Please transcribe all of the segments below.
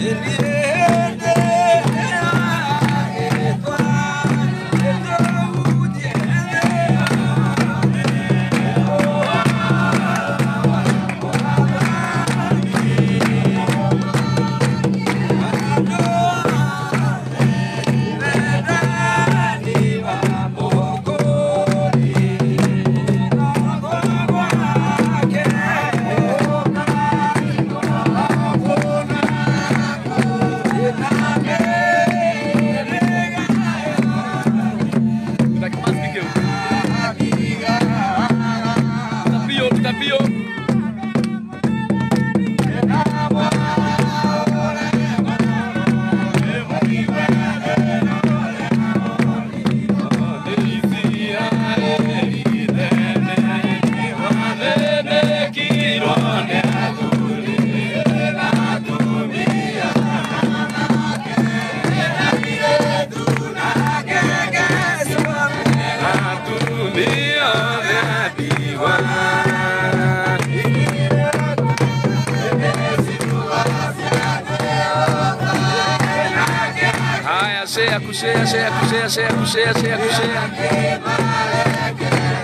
Share.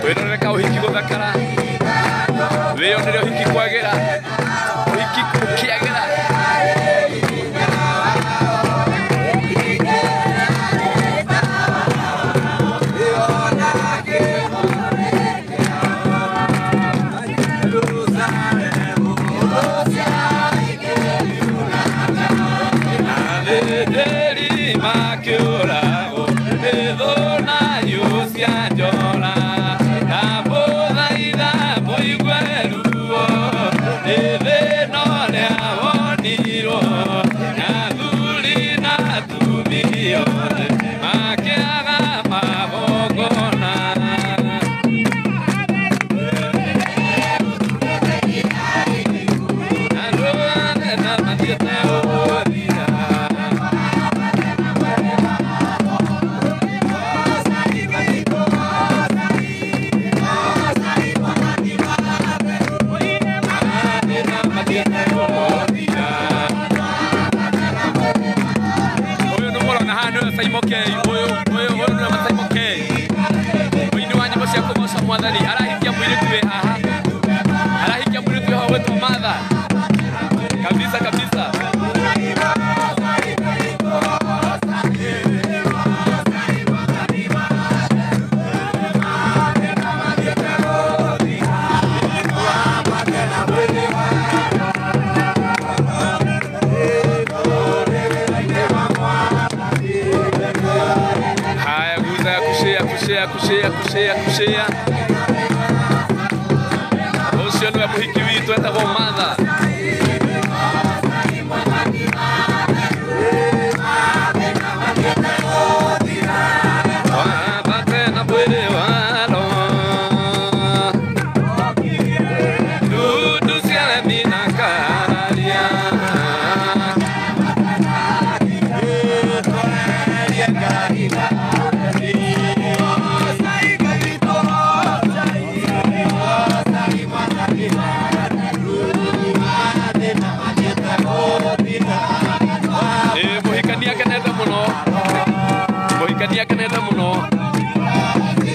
Twirorere kauhiki guthakara. Wiyonere uhiki kwagira. Uhiki kukiagira. Kabisa kabisa. Haya, guza ya kushare kushare kushare kushare kushare. Ucio niwe muhiki witu etagwo Martha. Akenete muno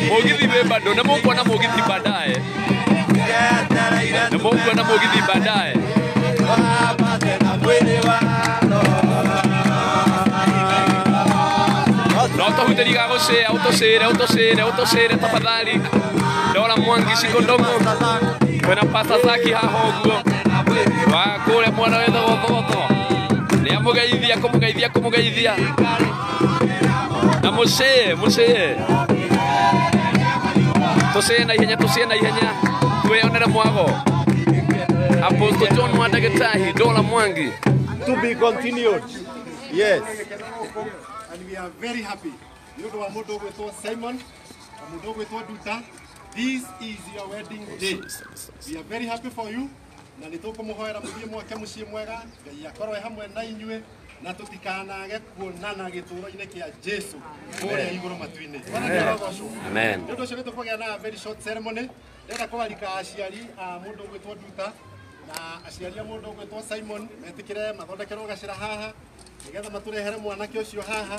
mugithi we bado na mukuona mugithi baadaye, na mukuona mugithi baadaye. No tohuteriga gushare autoshare autoshare autoshare tafadhali. Ndora Mwangi Shikondomo kwena pasta zaki haha uguo wa kuria mwana wetagwo Thogotho niamugeithia kumugeithia kumugeithia na mucee mucee tucee na ihenya tucee na ihenya tweyonere mwago. Apostle John Wandagetahi Dola Mwangi. To be continued. Yes. And we are very happy. You know mundu gwitwo Simon na mundu gwitwo Duta. This is your wedding day. We are very happy for you. Na nĩtũkũmũhoera mũthiĩ mwake mũciĩ mwega, Ngai akorwo hamwe na inyuĩ na tũtikanage kuonana gĩtũũro-inĩ kĩa Jesu kũrĩa igũrũ matu-inĩ. Amen. Nĩ ũndũ ũcio nĩtũkũgĩa na very short ceremony. Ndĩrenda kũarika aciari a mũndũ ũgwĩtwo Duta Na aciari a mũndũ ũgwĩtwo Simon metĩkĩre mathondekerwo gacĩra haha nĩgetha matũrehere mwanake ũcio haha.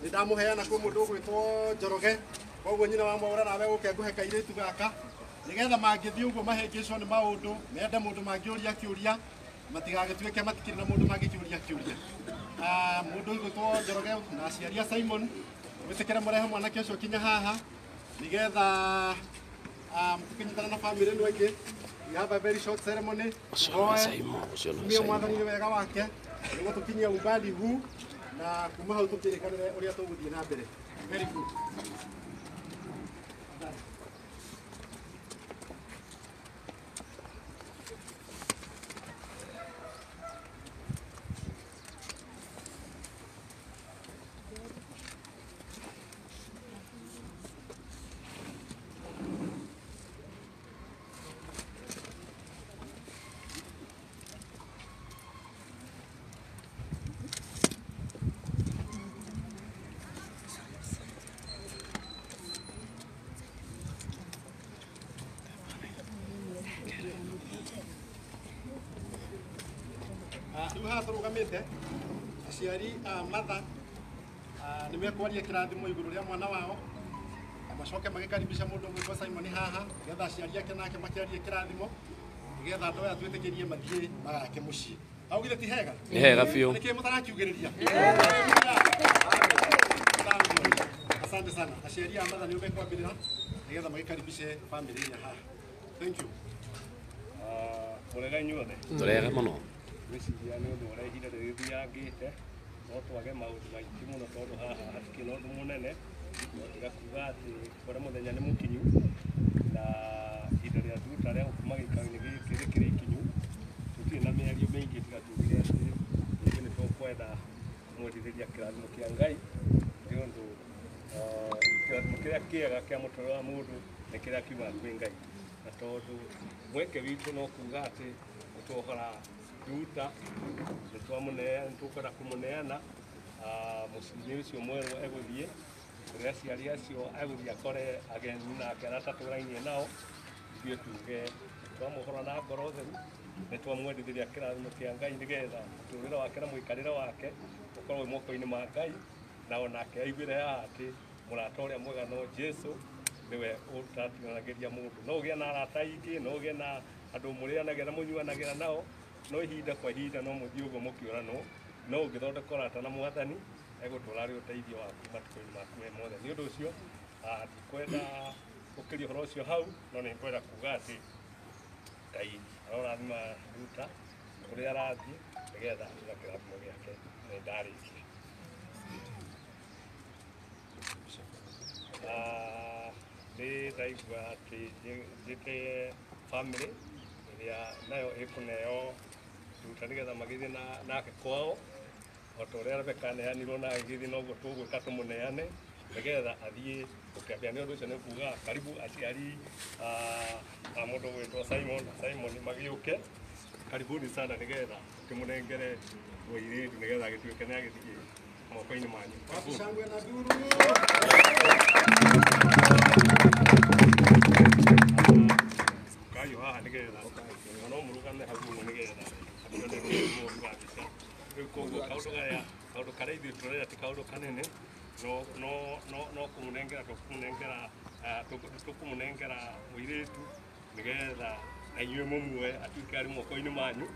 Nĩ ndamũheana kwĩ mũndũ ũgwĩtwo Njoroge, koguo nyina wa Mwaũra nawe ũke ngũhe kairĩtu gaka nĩgetha mangĩthiĩ ũguo mahĩngĩcwo nĩ maũndũ mende mũndũ mangĩũria kĩũria matigagĩtuĩke matikĩrĩ na mũndũ mangĩkĩũria kĩũria. Mũndũ ũgwĩtwo Njoroge na aciari a Simon mwĩtĩkĩre mũrehe mwanake ũcio kinya haha nĩgetha tũkĩnyitana na bamĩrĩ ĩno ĩngĩ. We have a very short ceremony. Tumie mwathani nĩ wega wake nĩguo tũkinyie umbali huu na kuma hau tũkĩrĩkanĩre ũrĩa tũgũthiĩ na mbere. Very good. Rĩu haha tũrũgamĩte aciari a Martha nĩ mekwaria kĩrathimo igũrũ rĩa mwana wao na macoke magĩkaribisha mũndũ ũgwĩtwo Simon haha nĩgetha aciari ake nake makĩarie kĩrathimo nĩgetha andũ aya twĩtĩkĩrie mathiĩ magake mũciĩ. Augire ti hega? Nĩ hega biũ. Nĩkĩ mũtarakiugĩrĩria? Asante sana. Aciari a Martha nĩo mekwambĩrĩra nĩgetha magĩkaribishe bamĩrĩ ĩrĩa haha. Thank you. Mũrega inyuothe. Tũrega mũno. Gwĩciria nĩ ũndũ ũrĩa ihinda rĩrĩthiangĩte no twage maũndũ maingĩ mũno tondũ haha hatikĩrĩ na ũndũ mũnene no tiga kuga atĩ kũrĩa mũthenya nĩ mũkinyu na ihinda rĩa Nduta rĩa gũkuma gĩikaro-inĩ gĩkĩ rĩkĩrĩ ikinyu. Tũtirĩ na mĩario mĩingĩ tiga tugire atĩ ithuĩ nĩ tũkwenda kũmwendithĩria kĩrathimo kĩa Ngai nĩ ũndũ kĩrathimo kĩrĩa kĩega kĩa mũtũrĩre wa mũndũ nĩ kĩrĩa kiumaga kwĩ Ngai, na tondũ mweke witũ no kuga atĩ nĩtwohora Nduta nĩtũkwenda kũmũneana mũciĩ-inĩ ũcio mwerũ egũthiĩ kũrĩ aciari acio egũthiĩ akore ageni nake arĩa atatũrainie nao. Ithuĩ tuge twamũhora na ngoro theru nĩtwamwendithĩria kĩrathimo kĩa Ngai nĩgetha mũtũrĩre wake na mũikarĩre wake ũkorwo wĩ moko-inĩ ma Ngai, na onake aiguĩre haha atĩ mũrata ũrĩa mwega no Jesũ nĩwe ũtatiganagĩria mũndũ. No ũgĩe na arata aingĩ, no ũgĩe na andũ mũrĩanagĩra mũnyuanagĩra nao, no ihinda kwa ihinda no mũthiĩ ũguo mũkĩũranwo, no ũngĩthondeka ũrata na mwathani egũtũra arĩ ũteithio waku matukũ-inĩ maku me mothe. Nĩ ũndũ ũcio ndikwenda gũkĩria ũhoro ũcio hau, no nĩ ngwenda kuga atĩ Ngai arorathima Nduta kũrĩa arathiĩ nĩgetha atũra kĩrathimo gĩake. Nĩ ndarĩkia. Nĩ ndaigua atĩ njĩte bamĩrĩ ĩrĩa nayo ĩkũneo Nduta nĩgetha magĩthiĩ nake kwao o ta ũrĩa Rebeka aneanirwo na agĩthiĩ noguo tũgwĩka tũmũneane nĩgetha athiĩ gũkĩambia. Nĩ ũndũ ũcio nĩ kuga karibu aciari a mũndũ ũgwĩtwo Simon na Simon magĩũke karibuni sana nĩgetha tũmũnengere mũirĩtu nĩgetha agĩtuĩke nĩ agĩthiĩ moko-inĩ manyu. Shangwe na nduru. Kayo haha nĩgetha no mũrũgame hau mũno nĩgetha akĩoneke mũru wa mbica. Rĩu koguo kaũndũ gaya kaũndũ karĩa ithuĩ tũrenda ti kaũndũ kanene no no no no kũmũnengera tũkũmũnengera tũkũmũnengera mũirĩtu nĩgetha na inyuĩ mũmuoe atuĩke arĩ moko-inĩ manyu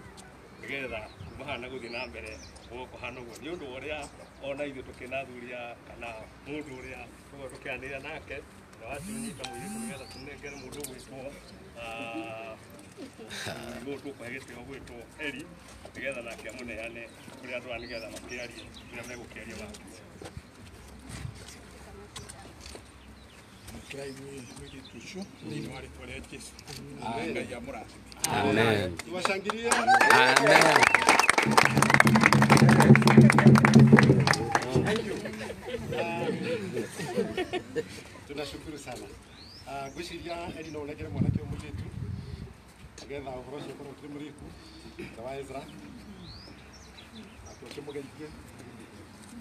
nĩgetha kuma haha na gũthiĩ na mbere gũkũhana ũguo. Nĩ ũndũ ũrĩa ona ithuĩ tũkĩrĩ na athuri kana mũndũ ũrĩa tũkoragwo tũkĩaranĩria nake na wacinyita mũirĩtu nĩgetha tũnengere mũndũ ũgwĩtwo mũndũ tũkũhe gĩtĩo ũgwĩtwo Eli nĩgetha nake amũneane kũrĩ andũ aya nĩgetha makĩarie kũrĩa megũkĩaria makiuga. Amen. Tuwashangilie. Amen. Thank you. Tunashukuru sana. Ngwĩciria Eli no ũnengere mwanake ũyũ mũirĩtu nĩgetha ũhoro ũcio ũkorwo ũkĩrĩ mũrĩku ta wa Ezra ake ũkĩmũgeithie.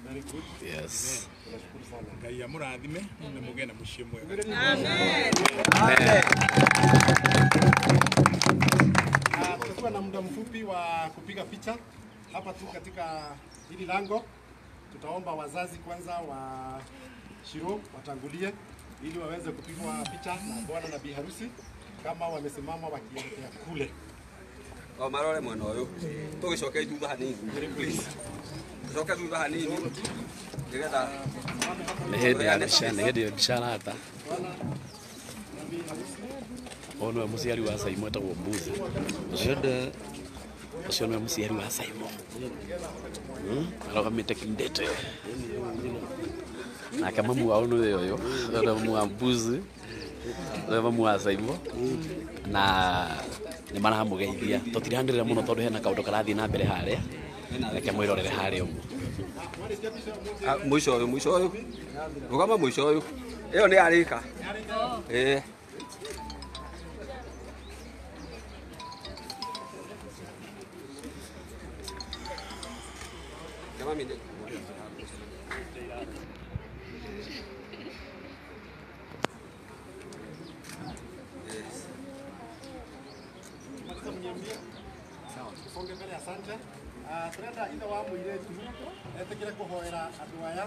Very good. Yes. Tunashukuru sana. Ngai amũrathime na mũgĩe na mũciĩ mwega. Amen. Tũbuate Tutakuwa na muda mfupi wa kupiga picha hapa tu katika hili lango. Tutaomba wazazi kwanza wa Shiro watangulie ili waweze kupigwa picha na bwana na bi harusi kama wamesimama wakielekea kule. O marore mwena uyu tugicoke thutha hanini, please. Tucoke thutha hanini nigetha Nĩ hĩndĩ ya mbica, nĩ hĩndĩ ya mbica rata. Ũyũ nĩwe mũciari wa Saimo etagwo Mbuzi. Ũcio nĩwe mũciari wa Saimo. Arũgamĩte kindete. Nake mamu wao nĩwe ũyũ, ũyũ nĩwe mamu wa Mbuzi, nĩwe mamu wa Saimo. Na nĩ maramũgeithia. Tũtiranĩrĩra mũno tondũ hena kaũndũ karathiĩ na mbere harĩa. Reke mwĩrorere harĩa ũguo. Mwisho uyu, mwisho uyu. Rugama mwisho uyu. Iyo ni arika. Eh. Kama mimi Tusonge mbele, asante. Turenda ithe wa mũirĩtu etĩkĩre kũhoera andũ aya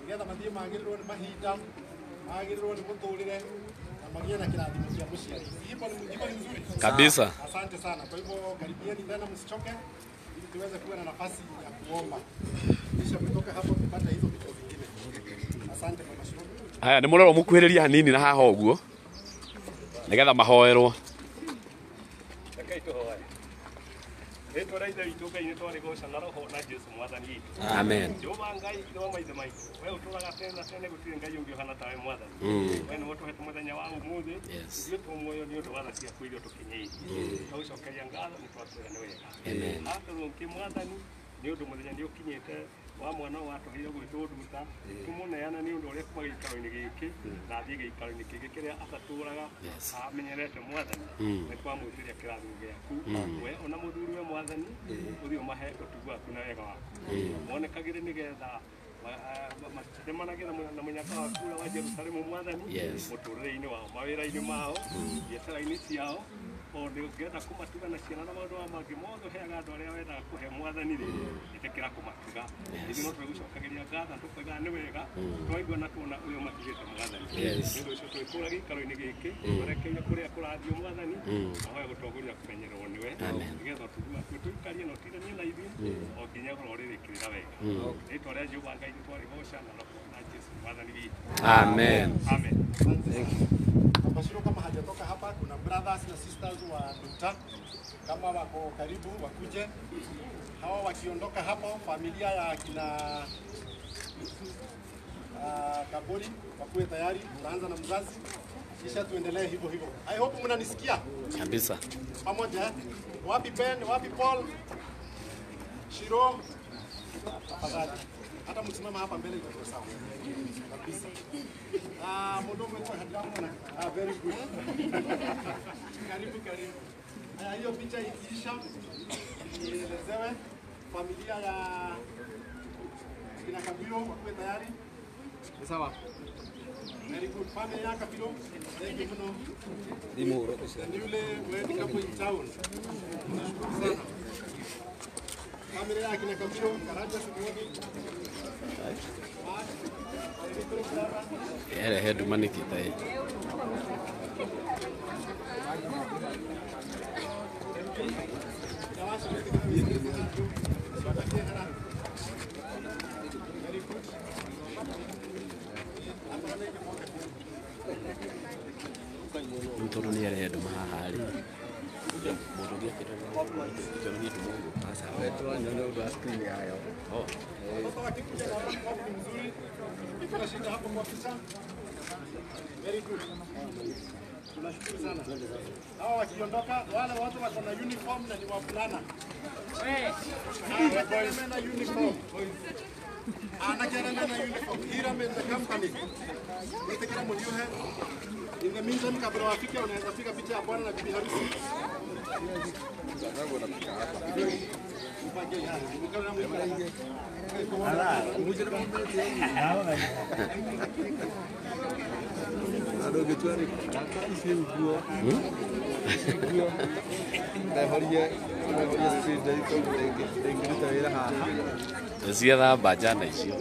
nĩgetha mathiĩ magĩrĩrwo nĩ mahinda, magĩrĩrwo nĩ mũtũrĩre na magĩe na kĩrathimo kĩa mũciari. Hivyo ni mzuri kabisa. Asante sana. Kwa hivyo karibieni tena, msichoke ili tuweze kuwa na nafasi ya kuomba, kisha kutoka hapo tupate hizo picha zingine. Asante kwa mashukuru. Haya, nĩ mũrorwo mũkuhĩrĩria hanini na haha ũguo nĩgetha mahoerwo. Rekei tũhoe. Rĩtwa rĩa Ithe witũ Ngai nĩ twarĩgoca na Roho na Jesũ Mwathani witũ. Amen. Jehova Ngai ithe wa maithe maitũ, we ũtũũraga tene na tene, gũtirĩ Ngai ũngĩ ũhana tawe Mwathani. We nĩwe ũtũhete mũthenya wa ũmũthĩ, ithuĩ twĩ muoyo nĩ ũndũ wa tha ciaku iria ũtũkinyĩirie. Twagũcokeria ngatho nĩ twakwĩra nĩ wega. Atũrũngi Mwathani nĩ ũndũ mũthenya nĩ ũkinyĩte wa mwana ũyũ watũheire gwĩtwo Nduta, tũmũneane nĩ ũndũ ũrĩa kuma gĩikaro-inĩ gĩkĩ na athiĩ gĩikaro-inĩ kĩngĩ kĩrĩa atatũraga amenyerete Mwathani. Nĩ twamwĩtĩria kĩrathimo gĩaku we ona mũthuri we Mwathani, ũthiĩ ũmahe ũtugu waku na wega waku monekagĩre nĩgetha macemanagĩre na mũnyaka waku ũrĩa wa Jerusalemu Mwathani, mũtũrĩre-inĩ wao, mawĩra-inĩ mao, biacara-inĩ ciao, o ũngĩenda kũmatuga na ciana na maũndũ maya mangĩ mothe ũheaga andũ arĩa wendaga kũhe Mwathani rĩ, ĩtĩkĩra kũmatuga. Ithuĩ no twĩgũcokagĩria ngatho na tũkoigaga nĩ wega twaigua na tuona ũrĩa ũmatugĩte Mwathani. Nĩ ũndũ ũcio twĩkũra gĩikaro-inĩ gĩkĩ twerekeire kũrĩa kũrathiĩ Mwathani, ahoya gũtongoria kũmenyererwo nĩwe nĩgetha ũtugi waku ũtũikarie na ũtindanie na ithuĩ o nginya ũhoro ũrĩrĩkĩrĩra wega. Rĩtwa rĩa Jehova Ngai nĩ twarĩgoca na Roho na Jesũ Mwathani witũ. Amen. Amen. Bashiro kama hajatoka hapa, kuna brothers na sisters wa Nduta kama wako karibu wakuje. Hawa wakiondoka hapo, familia ya kina Kabori wakuwe tayari. Tutaanza na mzazi kisha tuendelee hivyo hivyo. I hope mnanisikia kabisa. Pamoja. Wapi Ben, wapi Paul? Shiro, tafadhali. Hata msimama hapa mbele itakuwa sawa. Kabisa. Mdomo wetu hajaona. Very good. Karibu karibu. Hiyo picha ikiisha ielezewe familia ya kina Kabiro wakuwe tayari. Sawa. Very good. Familia ya Kabiro. Thank you mno. Ni muhoro ucio. Ni yule wewe hapo in town. Nashukuru sana. Familia ya kina Kabiro, Karaja simuoni. Ere nduma nĩkĩ ta ĩ? Rĩu tondũ nĩ arehe nduma haha rĩ, mũndũ ũngĩ akĩonania nduma ũguo. Oh. Watoto wakikuja na wao ni mzuri. Kuna shida hapo kwa picha? Very good. Tunashukuru sana. Hawa wakiondoka, wale watu wako na uniform na ni wavulana. Wewe na uniform. Anakera na uniform. Hira in the company. Nitekera mliuhe. In the meantime, kabla wafike, unaweza fika picha ya bwana na bibi harusi. Ciethamba njana icio.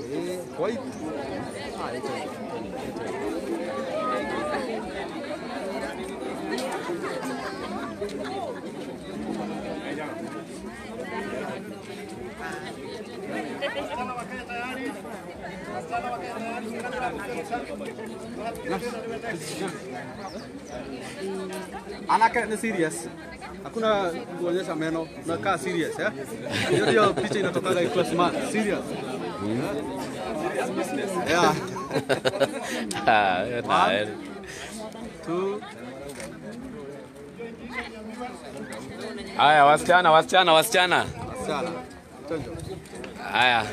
Anake ni serious. Hakuna kuonyesha meno, unakaa serious eh? Hiyo ndio picha inatokaga ikiwa smart, serious. Serious business. Yeah. Ah, 2. Haya wasichana, wasichana, wasichana. Wasichana. Haya.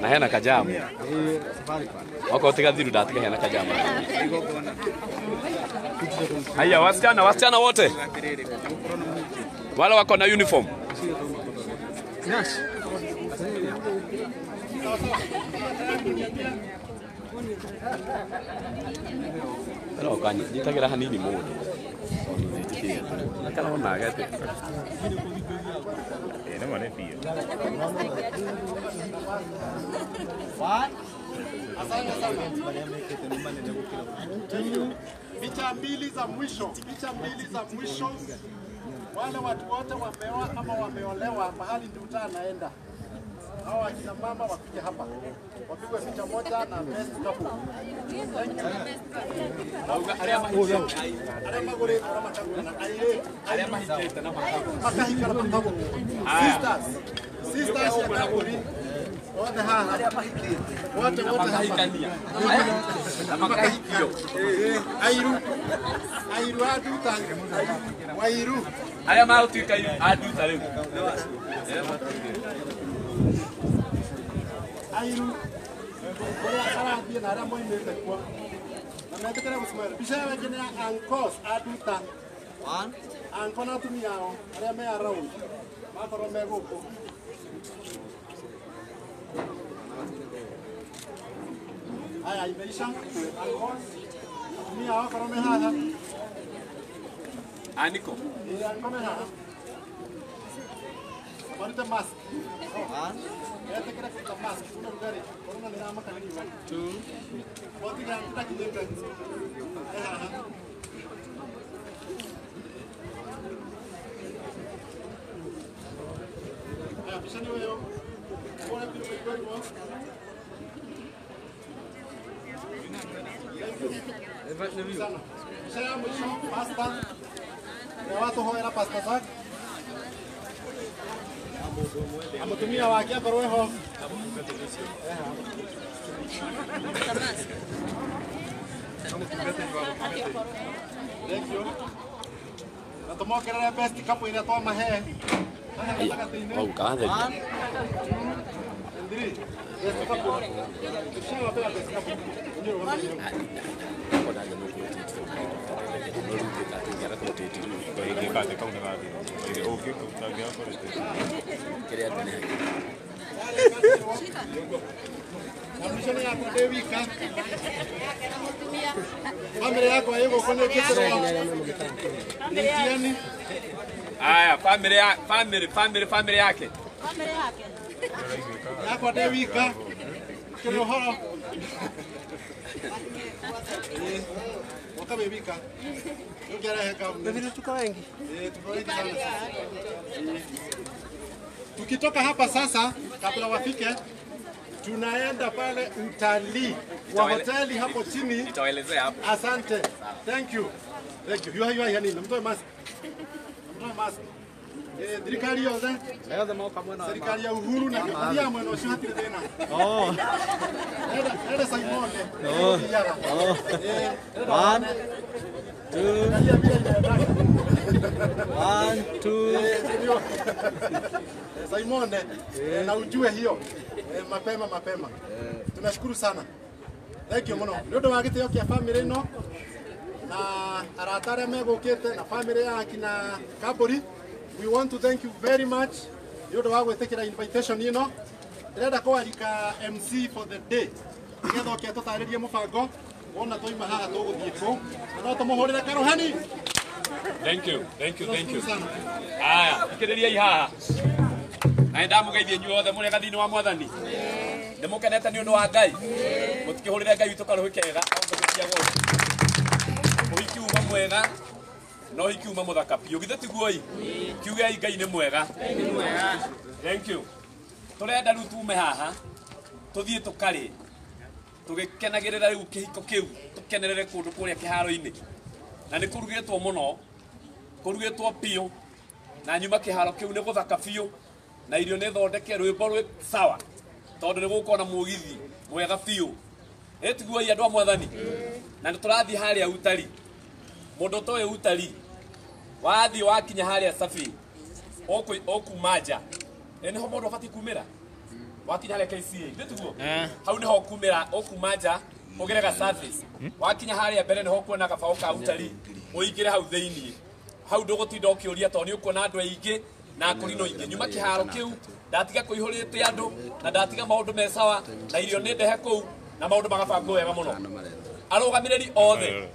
Na hena kajamu. Wako tiga thiru ndatiga hena kajamu. Haya wasichana, wasichana wote. Wala wako na uniform. No kani nitagira hanini muno. Kana onaga ati. Ene mane pia. Picha mbili za mwisho, picha mbili za mwisho. Wale watu wote wameoa ama wameolewa mahali Nduta anaenda. Hawa akina mama wakuje hapa. Wapigwe picha moja na best couple. Aria magore ora matagura na aire. Aria mahikete na makahikara matago. Sisters. Sisters ya Kaguri. Wote haha. Aria mahikete. Wote wote hapa. Na makahikio. Airu. Airu aduta. Wairu. Aria marutuika aduta riu. Airu. Kuria arathie na aria moimite kuo. Na metikire gucimera. Mbica ĩyo ĩngĩ nĩ ya uncles aduta. Uncle na atumia ao aria me around. Makorwo me gũkũ. Haya imeisha. Uncles atumia ao akorwo me haha. Aniko. Ĩĩ uncle me haha. Marute mask. Etikire kuruta mask. Kuna rugari. Corona nĩ ĩramaka nĩ riũa. 2. Watiga tutakinyĩte. Haha. Haya mbica nĩ ũyũ. Kuona biũ maigua. Mbica ya mũico pastor. Ũrĩa watũhoera Pastor Zack. Amutumia wake akorwo eho. Thank you. Na tũmongerere best couple ĩrĩa twamahe. Haha gatagatĩ-inĩ. Au katheria. 3. Best couple. Tushawapea best couple. Mbica yakwa ndĩ wika. Family yakwa ĩ gũkũ nĩ njĩkĩrwo. Nĩ Haya, family family family family yake. Family yake. Yakwa ndĩ wika. Kĩrĩ ũhoro. Wakabe wika. Tuko wengi. Tuko wengi sana. Tukitoka hapa sasa kabla wafike tunaenda pale utalii wa hoteli hapo chini. Nitawaelezea hapo. Asante. Thank you. Thank you. You are yani mtoe mask. Mtoe mask. Thirikari yothe. Yothe moka mwena. Serikali ya Uhuru na kĩonia mwena ũcio hatirĩ thĩna. Oh. Enda Simon. Oh. Oh. 1 2, 1, 2. Simon, na ujue hiyo mapema mapema. Tunashukuru sana. Thank you muno. Nĩ ũndũ wa gĩtĩo kĩa family ĩno na arata arĩa megũkĩte na family ya akina Kambũri. We want to thank you very much nĩ ũndũ wa gwĩtĩkĩra invitation ĩno. Ndĩrenda kwarika MC for the day nĩgetha oke atũtarĩrie mũbango wona twaima haha tũgũthiĩ kũ, na no tũmũhũrĩre karuhani. Thank you, thank you, thank you. Aya, ikĩrĩriai haha. Na nĩndamũgeithia inyuĩ othe mũrĩ gathini wa mwathani. Nĩmũkenete nĩ ũndũ wa Ngai. Mũtikĩhũrĩre Ngai witũ karũhĩ kega, ũhiki uma mwega na ũhiki uma mũthaka biũ. Githĩ tiguo ĩ? Kiugei Ngai nĩ mwega. Thank you. Tũrenda rĩu tume haha tũthiĩ tũkarĩe tũgĩkenagĩrĩra rĩu kĩhiko kĩu, tũkenerere kũndũ kũrĩa kĩharo-inĩ. Na nĩ kũrugĩtwo mũno, kũrugĩtwo biũ, na nyuma kĩharo kĩu nĩ gũthaka biũ, na irio nĩ thondeke rwĩmbo rwĩ sawa, tondũ nĩ gũgũkorwo na mũgithi mwega biũ. Ĩ tiguo ĩ andũ a mwathani? Na nĩ tũrathiĩ harĩa utari. Mũndũ ũtoĩ utari, wathiĩ wakinya harĩa Sabi, ũkuma nja. Ĩ nĩho mũndũ abatiĩ kumĩra? Wakinya harĩa KCA, nĩ tiguo? Hau nĩho ũkumĩra, ũkuma nja, ũgere ga service. Wakinya harĩa mbere nĩho ũkuona gabaũ ka utari, ũingĩre hau thĩiniĩ. Hau ndũgũtinda ũkĩũria tondũ nĩ ũkuona andũ aingĩ na akũrinũ aingĩ. Nyuma kĩharo kĩu, ndatiga kũihũrĩte andũ, na ndatiga maũndũ me sawa, na irio nĩ ndehe kũu, na maũndũ magabangwo wega mũno. Arũgamĩrĩri othe,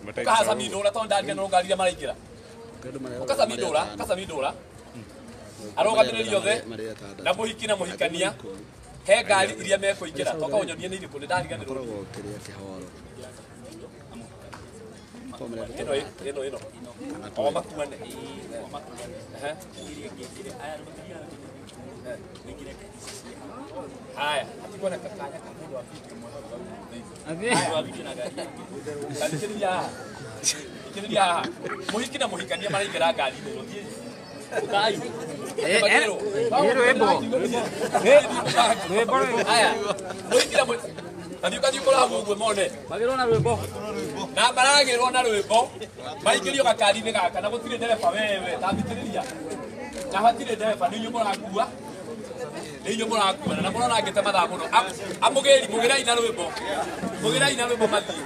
ũkahaca mindũra tondũ ndariganĩrwo ngari iria maraingĩra. Ũkaca mindũra, ũkaca mindũra. Arũgamĩrĩri othe, na mũhiki na mũhikania, he ngari iria mekũingĩra. Toka ũnyonie nĩ irĩkũ, nĩ ndariganĩrwo. Ĩno ĩno ĩno. O makuane. Haya, hatikuwa na kakanya ka mũndũ wa video mwe hau thĩinĩ. Thikĩrĩria haha. Thikĩrĩria haha. Mũhiki na mũhikania maraingĩra ngari-inĩ ĩno. Thiĩ. Ũkai. Rwĩmbo. Haya. Mũhiki na mũhikania. Kathiĩ kathiĩ ũkora hau ũguo mone. Magĩrwo na rwĩmbo. Na maragĩrwo na rwĩmbo. Maingĩrio gakari-inĩ gaka na gũtirĩ ndereba wewe, ta thikĩrĩria. Na hatirĩ ndereba, nĩ inyuĩ mũrakua. Nĩ inyuĩ mũrakua na mũrorangĩte mathaa mũno. Amũgĩri, mũgĩrai na rwĩmbo. Mũgĩrai na rwĩmbo mathiĩ.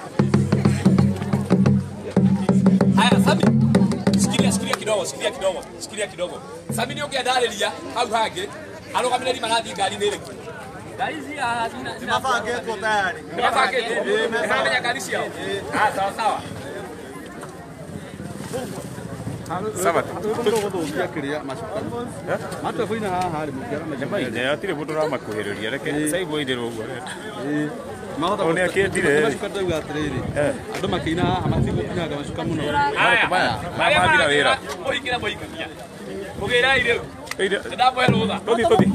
Haya, Sami. Shikilia, shikilia kidogo, shikilia kidogo, shikilia kidogo. Sami nĩ ũngĩandarĩria hau hangĩ, arũgamĩrĩri marathiĩ ngari-inĩ ĩrĩkũ? Ngari Nĩmabangĩtwo tayari. Nĩmabangĩtwo? Nĩmaramenya ngari ciao? Ah, sawa sawa. Tũgũthũkia kĩrĩa macuka. Matũbũina haha rĩ mũkĩara macuka. Hatirĩ mũndũ ũramakuhĩrĩria, reke Saibu airĩrwo ũguo arenda. Mahota Tondũ nĩakĩendire. macuka ndauga atĩrĩrĩ, andũ makĩina haha matigũkinyanga macuka mũno. Haya, Maya mathira wĩra. Mũhiki na mũhikania. Mũgĩrai rĩu. Nĩndamũhe rũtha. Tũthiĩ tũthiĩ.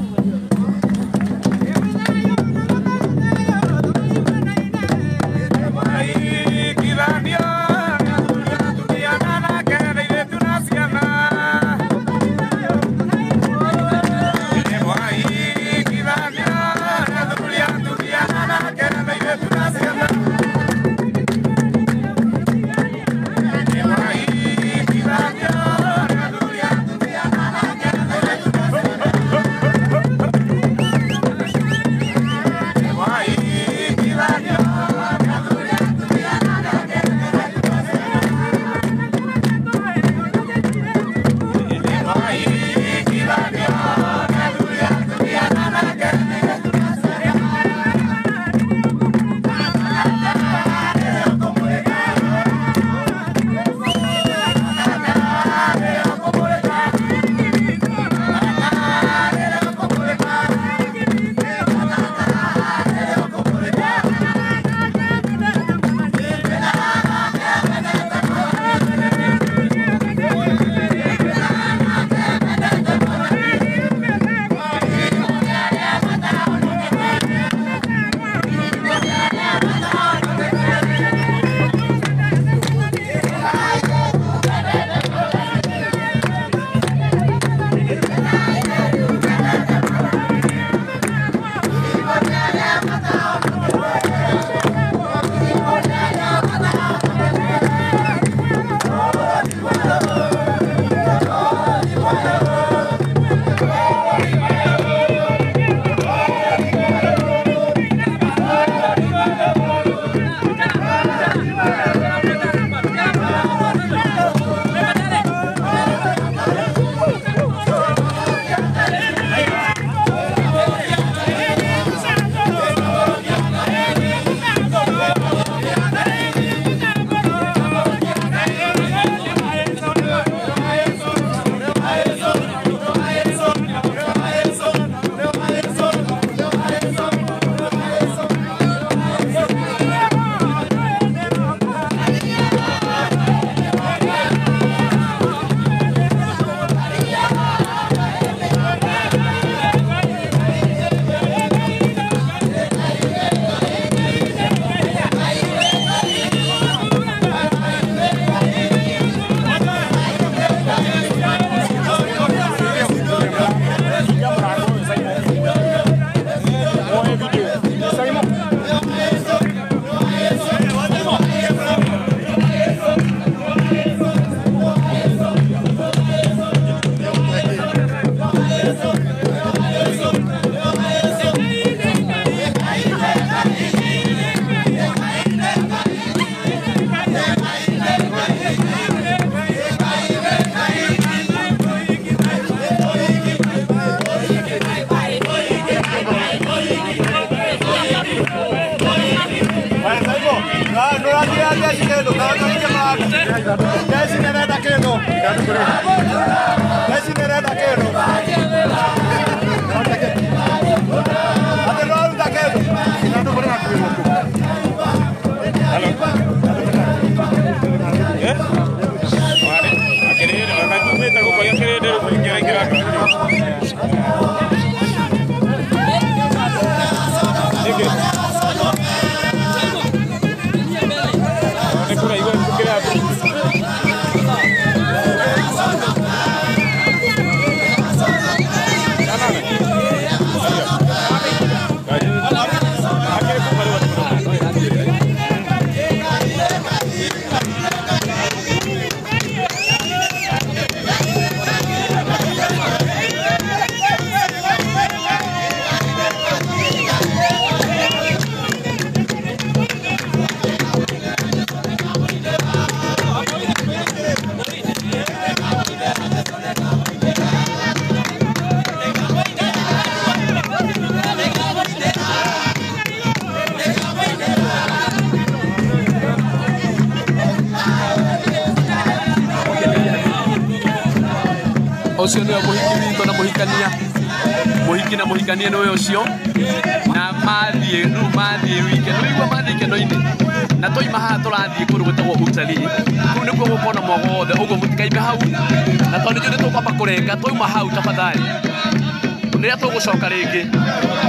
Ũcio nĩwe mũhiki witũ na mũhikania, mũhiki na mũhikania nĩwe ũcio, na mathiĩ rĩu mathiĩ wike nĩũigua mathiĩ ikeno-inĩ, na twaima haha tũrathiĩ kũndũ gwĩtagwo utalii, kũu nĩkuo gũkorwo na mwago wothe, ũguo mũtikaime hau, na tondũ nĩnjũĩ nĩtũkwamba kũrenga twauma hau tafadhali rĩrĩa tũgũcoka rĩngĩ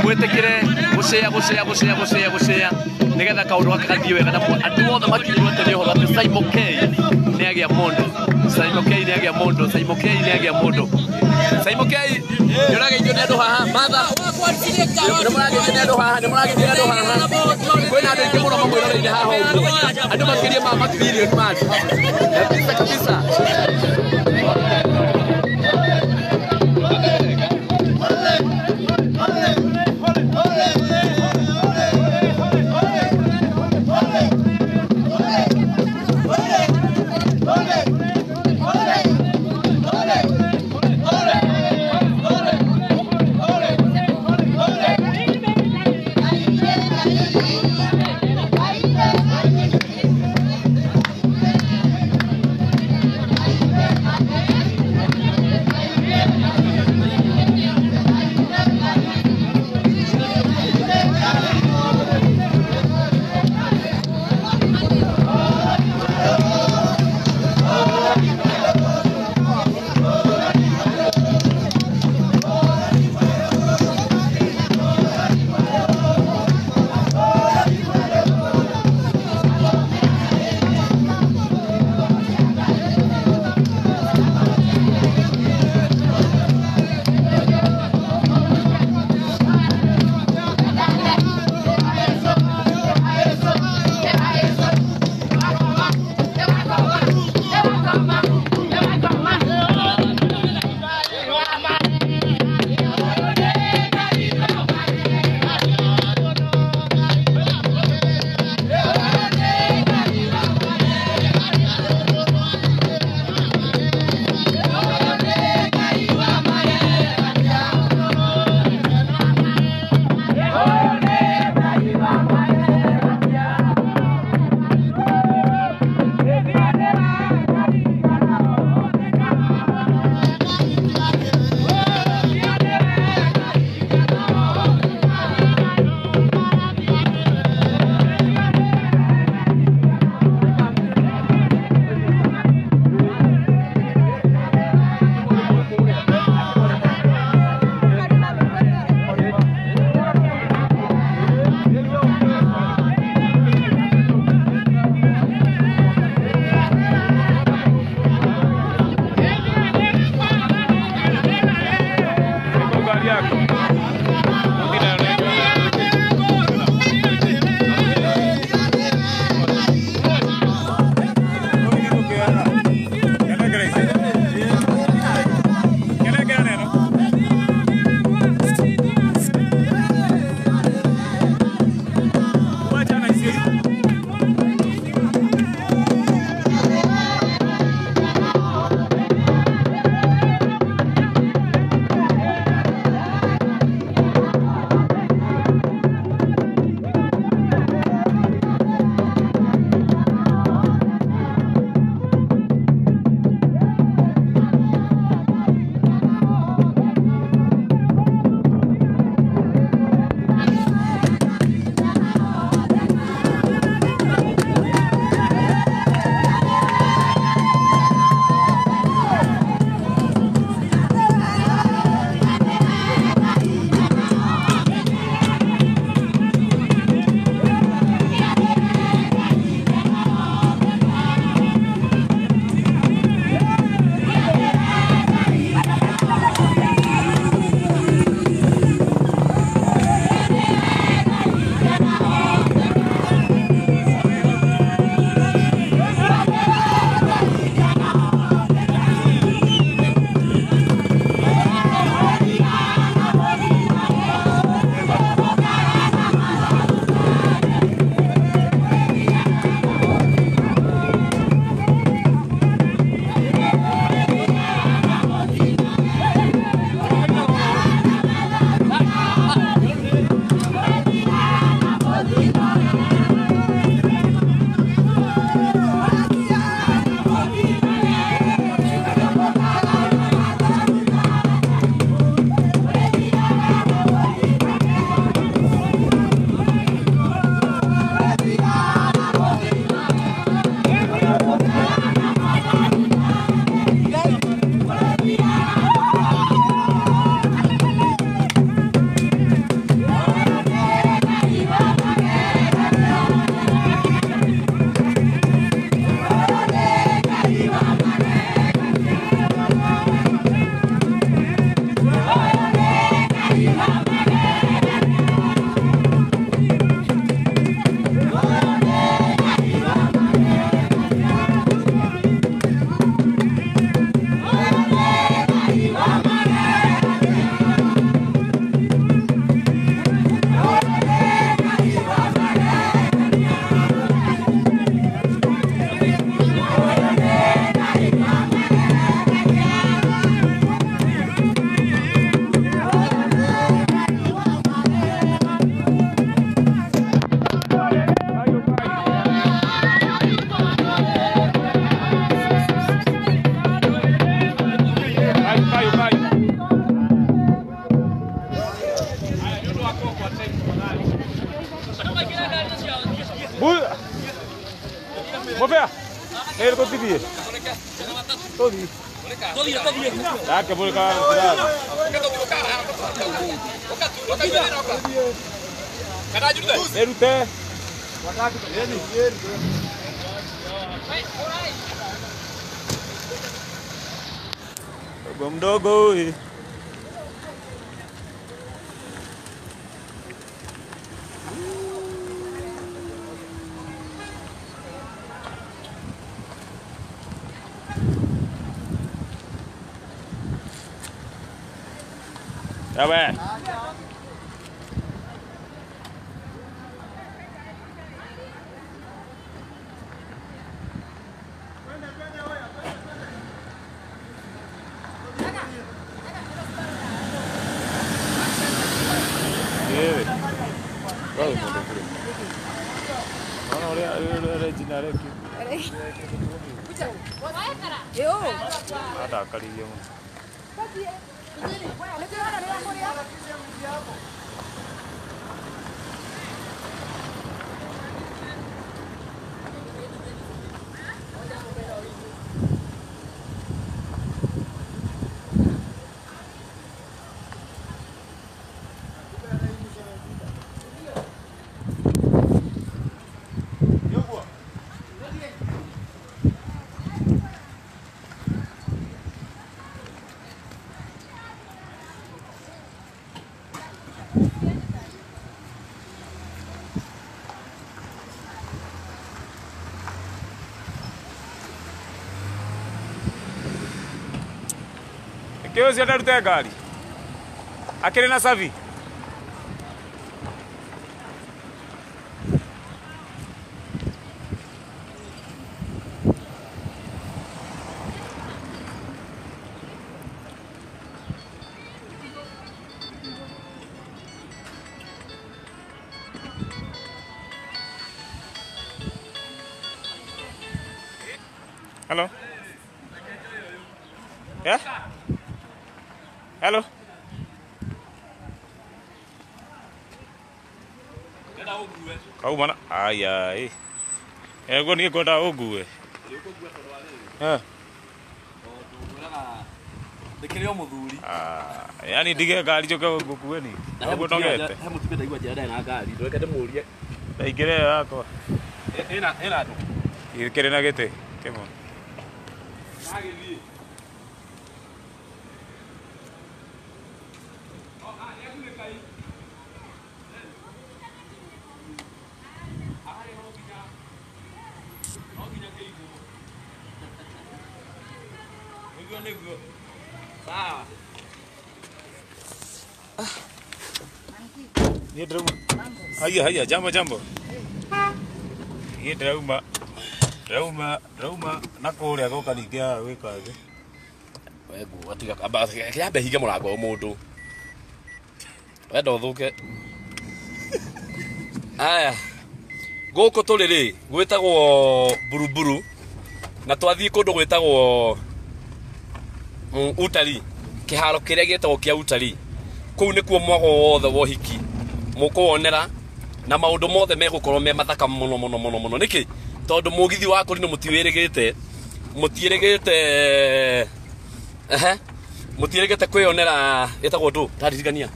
mwĩtĩkĩre gũcĩa gũcĩa gũcĩa gũcĩa gũcĩa nĩgetha kaũndũ gaka gathiĩ wega na andũ othe makinyĩrwo atĩ nĩ ũhoro atĩ Simon K nĩ agĩa mũndũ, Simon K nĩ agĩa mũndũ, Simon K nĩ agĩa mũndũ. Simon K nĩ ũrageithio nĩ andũ haha, Martha nĩ mũrageithio nĩ andũ haha, nĩ mũrageithio nĩ andũ haha, kwĩna andũ aingĩ mũno mamwĩroreire haha ũguo, andũ makĩria ma mabirioni ma andũ kabisa kabisa. Mobea. Nĩ tũthiĩ. Tũthiĩ. Yake mũrĩka Erute. Mdogo mdogo huyu. Yawe. Kĩo ũcio ndarute ngari akĩrĩ na savi. Hello? Yeah? Hello? Kauma na aya eh. Ego ni kwenda ugue. Eh. Ndikiri o muthuri. Ah, yani ndige ngari njoke ngukue ni. Uguo nogete. He mutumia ndaigua njira ndarĩ na ngari, ndoreke ndĩmũrie. Ndaingĩre yakwa. Ĩna ĩna andũ. Ĩkĩrĩ na gĩtĩ kĩmwe. Ndagĩthiĩ. Haya haya jambo jambo. Niĩ ndĩrauma ndĩrauma na kũrĩa gũka ningĩ haha gwĩka thĩ. We nguo tiga amba kĩambe hinge mũrango mũndũ. Wenda ũthũke. Aya. Gũkũ tũrĩ rĩ gwĩtagwo Buruburu na twathiĩ kũndũ gwĩtagwo Utalii, kĩharo kĩrĩa gĩtagwo kĩa Utalii. Kũu nĩkuo mwago wothe wa ũhiki mũkũwonera na maũndũ mothe megũkorwo me mathaka mũno mũno mũno mũno. Nĩkĩ? Tondũ mũgithi wa kũrino mũtiwĩrĩgĩte ehe mũtiĩrĩgĩte kwĩyonera ĩtagwo ndũ ndaririkania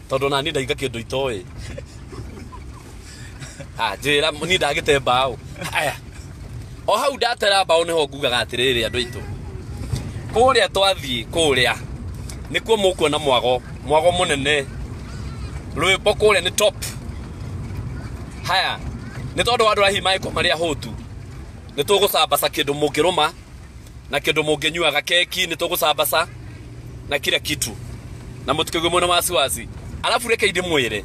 tondũ nani ndaiga kĩndũ itoĩ. Ah, njĩra niĩ ndagĩte mbaũ. Aya, o hau ndatera mbaũ nĩho ngugaga atĩrĩrĩ andũ aitũ, kũrĩa twathiĩ kũrĩa nĩkuo mũkuona mwago mwago mũnene rwĩmbo kũrĩa nĩ top. Haya, nĩ tondũ wa andũ hihi mangĩkorwo marĩ ahũtu nĩ tũgũcambaca kĩndũ mũngĩrũma na kĩndũ mũngĩnyuaga keki nĩ tũgũcambaca na kila kitu na mũtikĩgue mwĩna wasiwasi. Alafu reke ndĩmwĩre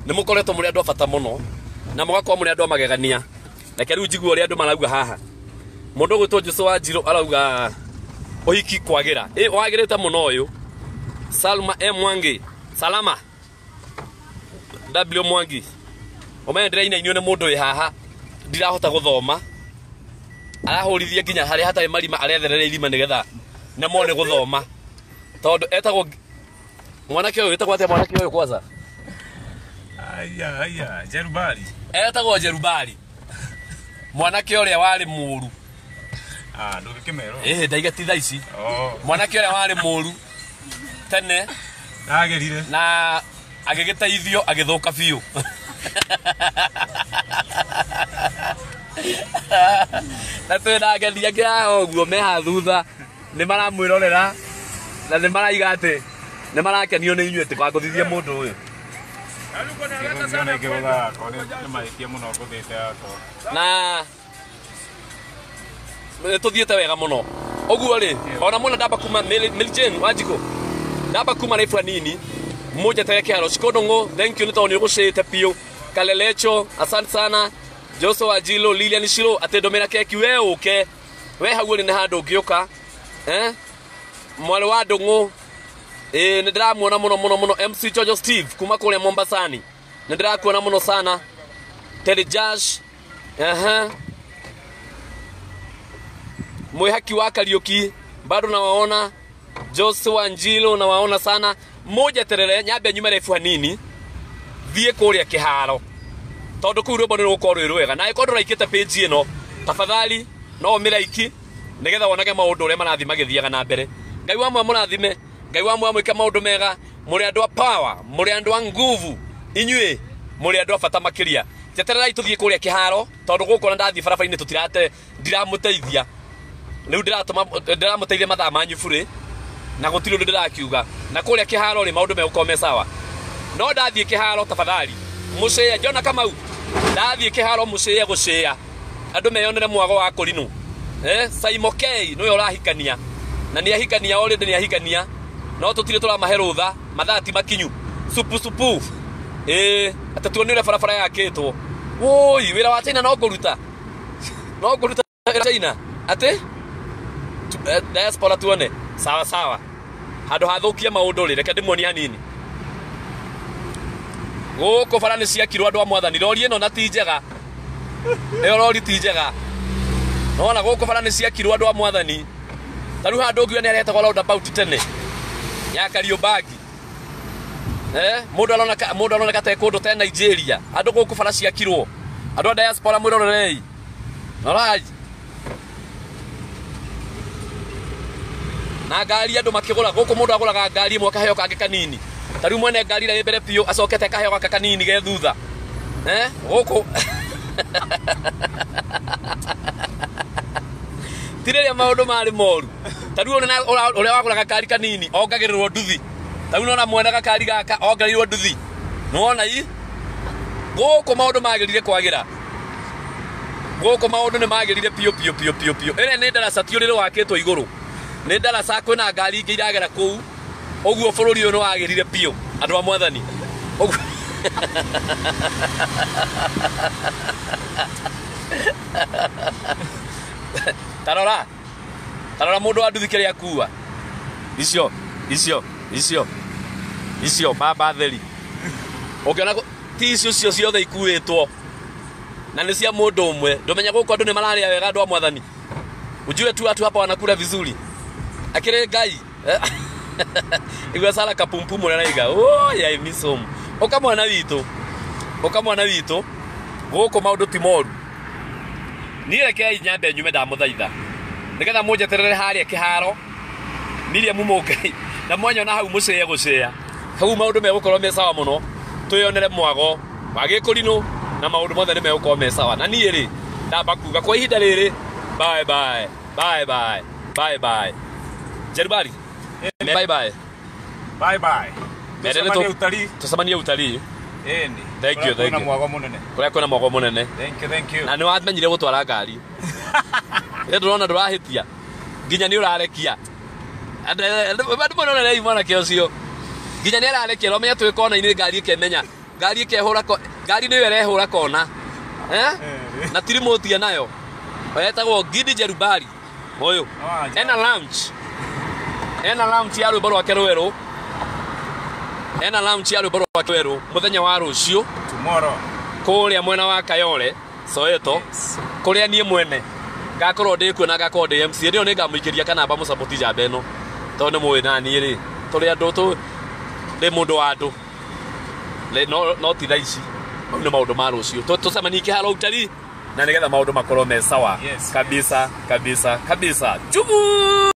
nĩ mũkoretwo mũrĩ andũ a bata mũno na mũgakorwo mũrĩ andũ a magegania. Reke rĩu njigue ũrĩa andũ marauga haha. Mũndũ ũgwĩtwo Jesũ wa Njirũ arauga ũhiki kwagĩra. Ĩ wagĩrĩte mũno ũyũ. Salma M Mwangi, Salama W Mwangi. Ũmenye ndĩrainainio nĩ mũndũ wĩ haha ndirahota gũthoma. Arahũrithia nginya harĩa hatarĩ marima aretherera irima nĩgetha nemwo nĩ gũthoma. Tondũ etagwo mwanake ũyũ wĩtagwo atĩa mwanake ũyũ kwanza? Aya aya Jerubali. Etagwo Jerubali. Mwanake ũrĩa warĩ mũru. Ah, ndũngĩkĩmerwo. Ĩhĩ ndaiga ti thaa ici. Oh. Mwanake ũrĩa warĩ mũru tene Ndagĩrire. na agĩgĩteithio agĩthũka biũ. Na twĩna ageni angĩ haha ũguo me haha thutha nĩ maramwĩrorera na nĩ maraiga atĩ nĩ marakenio nĩ inyuĩ tũkangũthithie mũndũ ũyũ. Ngĩgũthio ngĩgũtha yakwa nĩ mahĩtia mũno ngũthĩte yakwa. Na nĩ tũthiĩte wega mũno ũguo rĩ ona mũna ndamba kuma Mary Jane Wanjikũ ndamba kuma raibu hanini mũnjetere kĩharo Cikũndũng'ũ thank you nĩ tondũ nĩ ũgũcĩte biũ Kalelecho asante sana Joshua Wanjilo Lilian Shiro atĩ ndũmĩra keki we ũke we hau ũrĩ nĩ handũ ũngĩũka eh mwarĩ wa Ndũng'ũ ĩĩ nĩ ndĩramuona mũno mũno mũno MC Jojo Steve kuma kũrĩa Mombasani nĩ ndĩrakuona mũno sana Teddy Jash aha Mwihaki wa Kariuki bado nawaona Joshua Njilo nawaona sana mũnjeterere nyambe nyume refu hanini thiĩ kũrĩa kĩharo tondũ kũu rwĩmbo nĩ rũgũkorwo rwĩ rwega na angĩkorwo ndũraikĩte page ĩno tafadhali no ũmĩraiki nĩgetha wonage maũndũ ũrĩa marathiĩ magĩthiaga na mbere. Ngai wa mwe mũrathime, Ngai wa mwe mwĩke maũndũ mega, mũrĩ andũ a power, mũrĩ andũ a nguvu, inyuĩ mũrĩ andũ a bata makĩria. Njetererai tũthiĩ kũrĩa kĩharo tondũ gũkũ ona ndathiĩ barabara-inĩ tũtirate ndiramũteithia rĩu ndĩramũteithia mathaa manyu burĩ na gũtirĩ ũndũ ndĩrakiuga na kũrĩa kĩharo rĩ maũndũ megũkorwo me sawa no ndathiĩ kĩharo tafadhali mũcĩe Jona Kamau ndathiĩ kĩharo mũcĩe gũcĩa andũ meyonere mwago wa kũrinũ Saimo K nĩwe ũrahikania na nĩ ahikania already nĩ ahikania no tũtirĩ tũramahe rũtha mathaa ti makinyu supu supu atĩ tuone ũrĩa barabara yakĩtwo woi wĩra wa China no ngũruta wĩra China atĩ diaspora tuone sawa sawa handũ hathũkie maũndũ rĩ reke ndĩmuonie hanini gũkũ bara nĩ ciakirwo andũ a mwathani rori ĩno na ti njega ĩyo rori ti njega nona gũkũ bara nĩ ciakirwo andũ a mwathani ta rĩu handũ ũngiuga nĩ aretagwo roundabout tene ya Kariobangi mũndũ aroneka ta kũndũ ta Nigeria andũ gũkũ bara ciakirwo andũ a diaspora mwĩrorerei norai na ngari andũ makĩgũra gũkũ mũndũ agũraga ngari ĩmwe akaheo kangĩ kanini ta rĩu mwene ngari ĩrĩa ĩ mbere biũ acokete akaheo gaka kanini ge thutha gũkũ ti rĩrĩa maũndũ marĩ moru ta rĩu ũrĩa wagũraga gakari kanini ongagĩrĩrwo nduthi ta rĩu nona mwene gakari gaka ongereirwo nduthi nĩwona i gũkũ maũndũ magĩrire kwagĩra gũkũ maũndũ nĩ magĩrire biũ biũ biũ biũ biũ ĩrĩa nĩ ndaraca ti ũrĩrĩ wakĩtwo igũrũ nĩ ndaraca kwĩna ngari ingĩ iragera kũu ũguo bũrũri ũyũ nĩ wagĩrire biũ andũ a mwathani ũguo tarora tarora mũndũ wa nduthi kĩrĩa akua icio icio icio icio baba theri ũngĩona ti icio cio ciothe ikuĩtwo na nĩ cia mũndũ ũmwe ndũmenya gũkũ andũ nĩ mararĩa wega andũ a mwathani ujue tu watu hapa wanakula vizuri akire Ngai igua sala kapumpumu raiga oh ya misom oka mwana witũ gũkũ maũndũ ti moru niĩ rekei nyambe nyume ndamũthaitha nĩgetha mũnjeterere harĩa kĩharo Miriam Mũngai na mwanyona hau mũcĩe gũcĩa hau maũndũ megũkorwo me sawa mũno twĩyonere mwago wa gĩkũrinũ na maũndũ mothe nĩ megũkorwo me sawa na niĩ rĩ ndamba kuga kwa ihinda rĩrĩ bye bye bye bye bye bye Jerubari bye bye bye bye tucemanie utalii tucemanie utalii ĩni thank you thank you mwago mũnene kũrĩa kwĩna mwago mũnene thank you thank you na nĩ wamenyire gũtwara ngari rĩu ndũrona ndũrahĩtia nginya nĩ ũrarekia andũ monorerei mwanake ũcio nginya nĩ ararekia ũramenya twĩ kona-inĩ ngari ĩkemenya ngari ĩkehũra ngari nĩyo ĩrehũra kona na ti remote nayo etagwo Gidi Jerubari ũyũ ena lounge ya rwĩmbo rwake rwerũ ena lounge ya rwĩmbo rwake rwerũ mũthenya wa rũciũ tomorrow kũrĩa mwena wa Kayole Soweto kũrĩa niĩ mwene ngakorwo ndĩ kuo na ngakorwo ndĩ MC rĩo nĩngamũikĩria kana mba mũsapoti njamba ĩno tondũ nĩ mũĩ naniĩ rĩ tũrĩ andũ tũ ndĩ mũndũ wa andũ no ti thaa ici mau nĩ maũndũ ma rũciũ tũcemanie kĩharo utalii. Na nĩgetha maũndũ makorwo me sawa. Yes. Kabisa kabisa kabisa. Jugu.